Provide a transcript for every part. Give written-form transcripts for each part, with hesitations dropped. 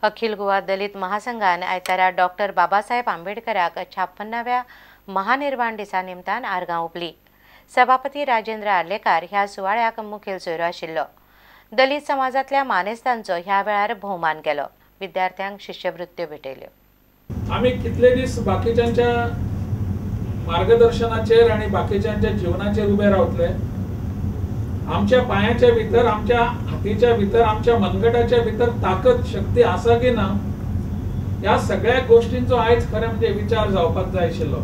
अखिल गोवा दलित महासंघान आयतारा डॉक्टर बाबासाहेब आंबेडकराक 56व्या महानिर्वाण दिसा निमतान आर्गां ओंपली। सभापती राजेंद्र आर्लेकार ह्या सुवाळ्याक मुखेल सोयरो आशिल्लो। दलित समाजांतल्या मानेस्तांचो ह्या वेळार भोवमान केलो। विद्यार्थ्यांक शिष्यवृत्त्यो भेटयल्यो। आमी कितले दीस बाकीच्यांच्या मार्गदर्शनाचेर आनी बाकीच्यांच्या जीवनाचेर उबे रावतले? आमच्या पायांच्या भितर, आमच्या हातीच्या भितर, आमच्या मनगटाच्या भितर ताकद शक्ती आसा की ना, ह्या सगळ्या गोष्टींचो आयज खरें म्हणजे विचार जावपाक जाय आशिल्लो।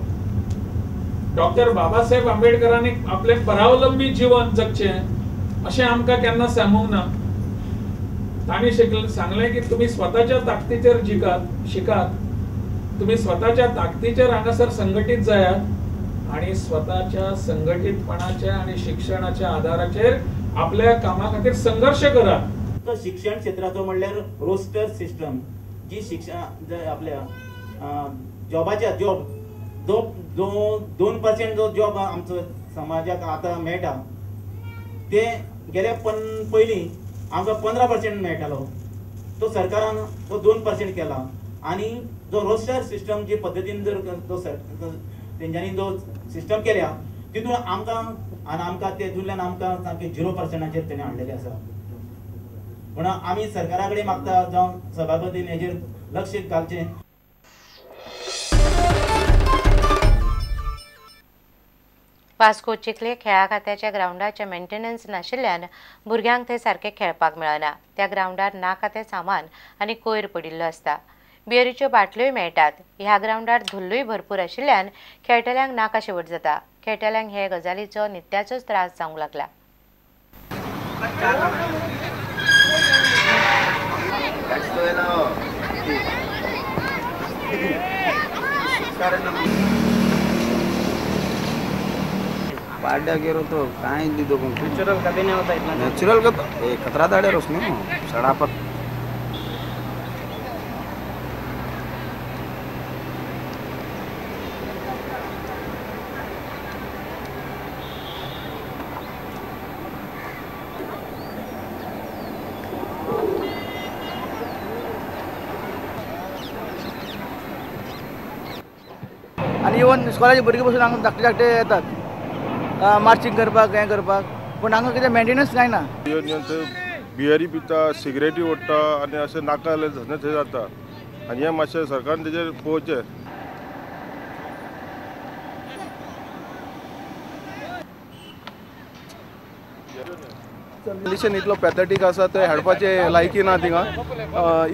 डॉक्टर बाबासाहेब आंबेडकरांनी आपले परावलंबी जीवन जगचें अशें आमकां केन्ना सांगूंक ना। तांणी सांगलें की तुमी स्वताच्या ताकदीचेर शिकात, तुमी स्वताच्या ताकदीचेर हांगासर संघटीत जायात आनी स्वताच्या संघटीतपणाच्या आनी शिक्षणाच्या आधाराचेर आपल्या कामा खातीर संघर्ष करात। तो शिक्षण क्षेत्राचो म्हणल्यार रोस्टर सिस्टम जी शिक्षण आपल्या जॉबाच्या जॉब जो 2% जो जॉब आमचो समाजाक आतां मेळटा ते गेल्या पयलीं आमकां 15% मेळटालो, तो सरकारान तो 2% केला। आनी जो रोस्टर सिस्टम जे पद्दतीन जर तो तेंच्यांनी जो सिस्टम केल्या तितून आमकां आनी आमकां तेतूंतल्यान आमकां सामकें 0%चेर तेणें हाडलेलें आसा। म्हणून आमी सरकारा कडेन मागता जावं सभापतीन हेजेर लक्ष घालचें। वास्को चिखले खेळा खात्याच्या ग्रावंडाचें मेंटेनन्स नाशिल्ल्यान भुरग्यांक थंय सारकें खेळपाक मेळना। त्या ग्रावंडार नाका तें सामान आनी कोयर पडिल्लो आसता। बियरीच्यो बाटल्योय मेळटात। ह्या ग्रावंडार धुल्लूय भरपूर आशिल्ल्यान खेळटल्यांक नाका शेवट जाता। खेळटल्यांक हे गजालीचो नित्याचोच त्रास जावंक लागला। पाड्या गेलो तो काय दिदो नेचुरल कभी नहीं होता इतना। नेचुरल का तो ए खतरा दाड़े उसमें सड़ा पर। आनी इवन स्कॉलाचे भुरगे बसून हांगा धाकटे धाकटे येतात मार्चिंग करपाक, हें करपाक, पूण हांगा कितें मेंटेनन्स जायना। येवन येवन थंय बियरी पिता, सिगरेटी ओडटा आनी अशें नाका जाल्ले धंदे थंय जाता आनी हें मातशें सरकारान तेजेर पळोवचें। कंडिशन इतलो पॅथेटीक आसा ते हाडपाचे लायकी ना थिंगा।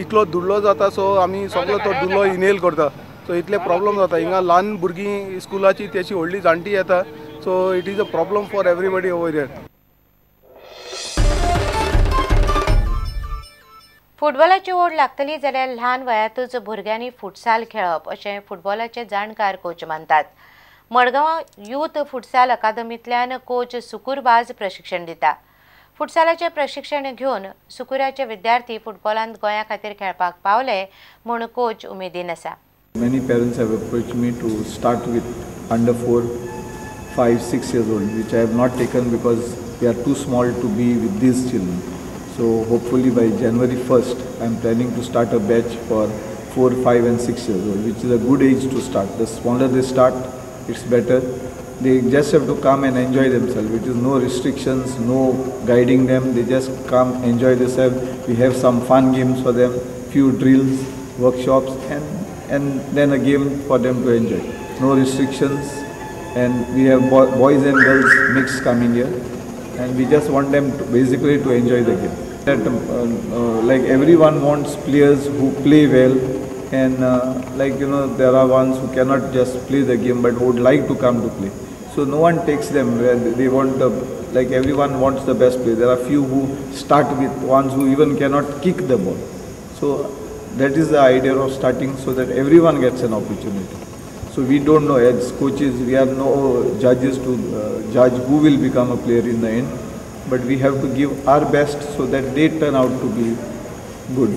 इतलो धुल्लो जाता, सो आमी सगळो तो धुल्लो इनहेल करता, सो इतले प्रॉब्लम जाता। हिंगा ल्हान भुरगीं स्कुलाची तेशी व्हडली जाणटी येता, so it is a problem for everybody over here. फुटबॉलाची ओढ लागतली जाल्यार ल्हान वयातूच भुरग्यांनी फुटसाल खेळप अशें फुटबॉलाचे जाणकार कोच मानतात। मडगांव यूथ फुटसाल अकादमींतल्यान कोच सुकूर वाज प्रशिक्षण दिता। फुटसालाचें प्रशिक्षण घेवन सुकुराचे विद्यार्थी फुटबॉलांत गोंया खातीर खेळपाक पावले म्हूण कोच उमेदीन आसा। Many parents have approached me to start with under 4, 5, 6 years old, which I have not taken because they are too small to be with these children. So hopefully by January 1st, I am planning to start a batch for 4, 5 and 6 years old, which is a good age to start. The smaller they start, it's better. They just have to come and enjoy themselves. It is no restrictions, no guiding them. They just come, enjoy themselves. We have some fun games for them, few drills, workshops, and then a game for them to enjoy. No restrictions, and we have boys and girls mixed coming here, and we just want them to basically to enjoy the game. That like everyone wants players who play well, and like you know, there are ones who cannot just play the game but who would like to come to play. So no one takes them where they want the, like everyone wants the best player. There are few who start with ones who even cannot kick the ball. So that is the idea of starting, so that everyone gets an opportunity. So we don't know, as coaches, we are no judges to judge who will become a player in the end, but we have to give our best so that they turn out to be good.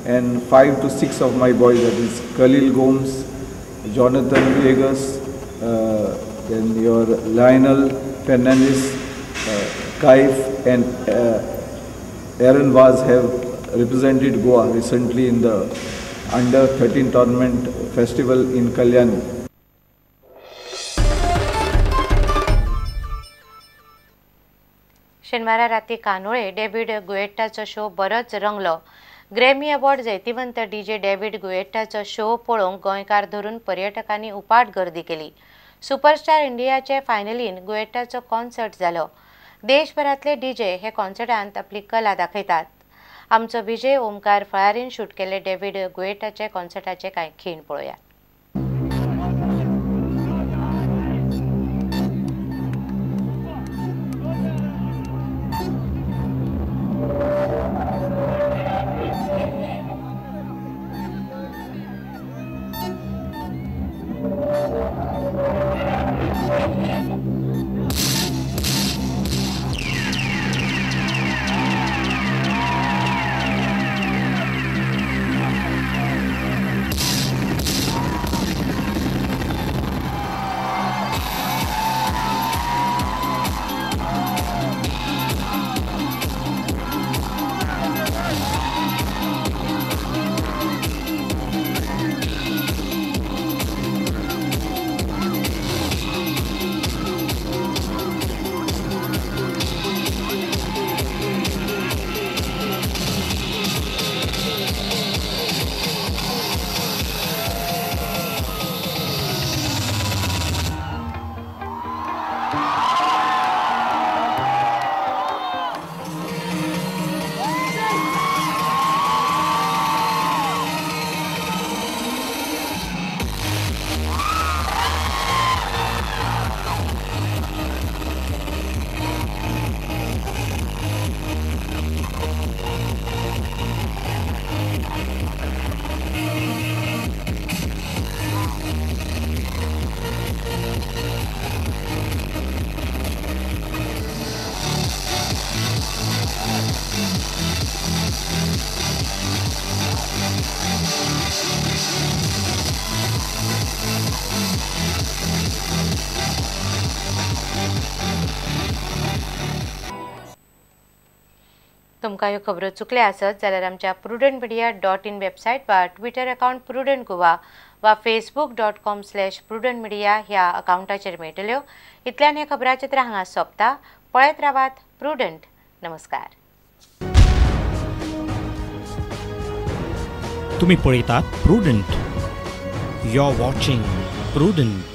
And 5 to 6 of my boys, that is Khalil Gomes, Jonathan Villegas, then your Lionel Fernandez, Kaif and Aaron Vaz have represented Goa recently in the under 13 tournament festival in Kalyani. शेनवारा राती कानोळे David गुएट्टाचो show बरोच रंगलो. Grammy award जैतिवंत DJ David गुएट्टाचो show पळोवंक गोंयकार धरून पर्यटकांनी उपाट गर्दी केली. सुपरस्टार इंडियाचे फायनलीन गुएट्टाचो कॉन्सर्ट जालो. देशभरांतले डीजे हे कॉन्सर्टांत आपली कला दाखयतात. आमचो विजय ओमकार फळारीन शूट केल्ले डेव्हिड गुएट्टाचे कॉन्सर्टाचे कांय खीण पळोवया. तुमकां ह्यो खबरो चुकल्या आसत जाल्यार आमच्या prudentmedia.in website वा ट्विटर अकाउंट प्रुडंट गोवा वा facebook.com/prudentmedia ह्या अकाउंटाचेर मेळटल्यो. इतल्यान हे खबराचित्र हांगा सोंपता. पळयत रावात प्रुडंट. नमस्कार. तुम्ही पळयतात Prudent. You are watching Prudent.